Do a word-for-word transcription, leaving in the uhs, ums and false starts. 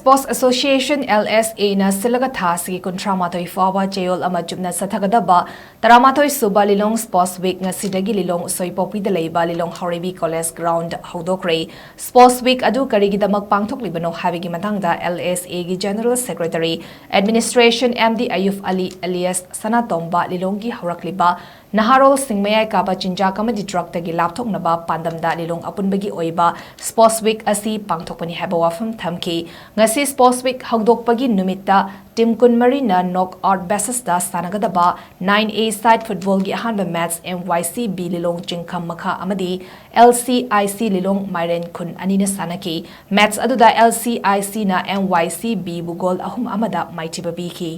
Sports Association, L S A ꯅ ꯁꯤꯜꯂꯒ ꯊꯥ ꯑꯁꯤꯒꯤ ꯀꯨꯟꯊ꯭ꯔꯥ ꯃꯥꯊꯣꯏ ꯐꯥꯎꯕ ꯆꯌꯣꯜ ꯑꯃ ꯆꯨꯞꯅ ꯆꯠꯊꯒꯗꯕ ꯇꯔꯥꯃꯥꯊꯣꯏ ꯁꯨꯕ ꯂꯤꯂꯣꯡ Sports Week ꯉꯁꯤꯗꯒꯤ ꯂꯤꯂꯣꯡ ꯎꯁꯣꯏꯄꯣꯛꯄꯤꯗ ꯂꯩꯕ ꯂꯤꯂꯣꯡ ꯍꯥꯎꯔꯩꯕꯤ College Ground ꯍꯧꯗꯣꯛꯈ꯭ꯔꯦ꯫ Sports Week ꯑꯗꯨ ꯀꯔꯤꯒꯤꯗꯃꯛ ꯄꯥꯡꯊꯣꯛꯂꯤꯕꯅꯣ ꯍꯥꯏꯕꯒꯤ ꯃꯇꯥꯡꯗ L S A ꯒꯤ General Secretary, Administration, M D ꯑꯌꯨꯕ ꯑꯂꯤ alias ꯁꯅꯥꯇꯣꯝꯕ ꯂꯤꯂꯣꯡꯒꯤ ꯍꯧꯔꯛꯂꯤꯕ ꯅꯍꯥꯔꯣꯜꯁꯤꯡ ꯃꯌꯥꯏ ꯀꯥꯕ ꯆꯤꯟꯖꯥꯛ ꯑꯃꯗꯤ drug ꯇꯒꯤ ꯂꯥꯞꯊꯣꯛꯅꯕ ꯄꯥꯟꯗꯝꯗ ꯂꯤꯂꯣꯡ ꯑꯄꯨꯟꯕꯒꯤ ꯑꯣꯏꯕ Sports Week ꯑꯁꯤ ꯄꯥꯡꯊꯣꯛꯄꯅꯤ ꯍꯥꯏꯕ ꯋꯥꯐꯝ ꯊꯝꯈꯤ꯫ ꯉꯁꯤ Sports Week ꯍꯧꯗꯣꯛꯄꯒꯤ ꯅꯨꯃꯤꯠꯇ team ꯀꯨꯟꯃꯔꯤꯅ knock out basis ꯇ ꯁꯥꯟꯅꯒꯗꯕ nine A side football ꯒꯤ ꯑꯍꯥꯟꯕ match M Y C B ꯂꯤꯂꯣꯡ ꯆꯤꯡꯈꯝ ꯃꯈꯥ ꯑꯃꯗꯤ L C I C ꯂꯤꯂꯣꯡ ꯃꯥꯏꯔꯦꯟ ꯈꯨꯟ ꯑꯅꯤꯅ ꯁꯥꯟꯅꯈꯤ꯫ Match ꯑꯗꯨꯗ L C I C ꯅ M Y C B ꯕꯨ goal ꯑꯍꯨꯝ ꯑꯃꯗ ꯃꯥꯏꯊꯤꯕ ꯄꯤꯈꯤ꯫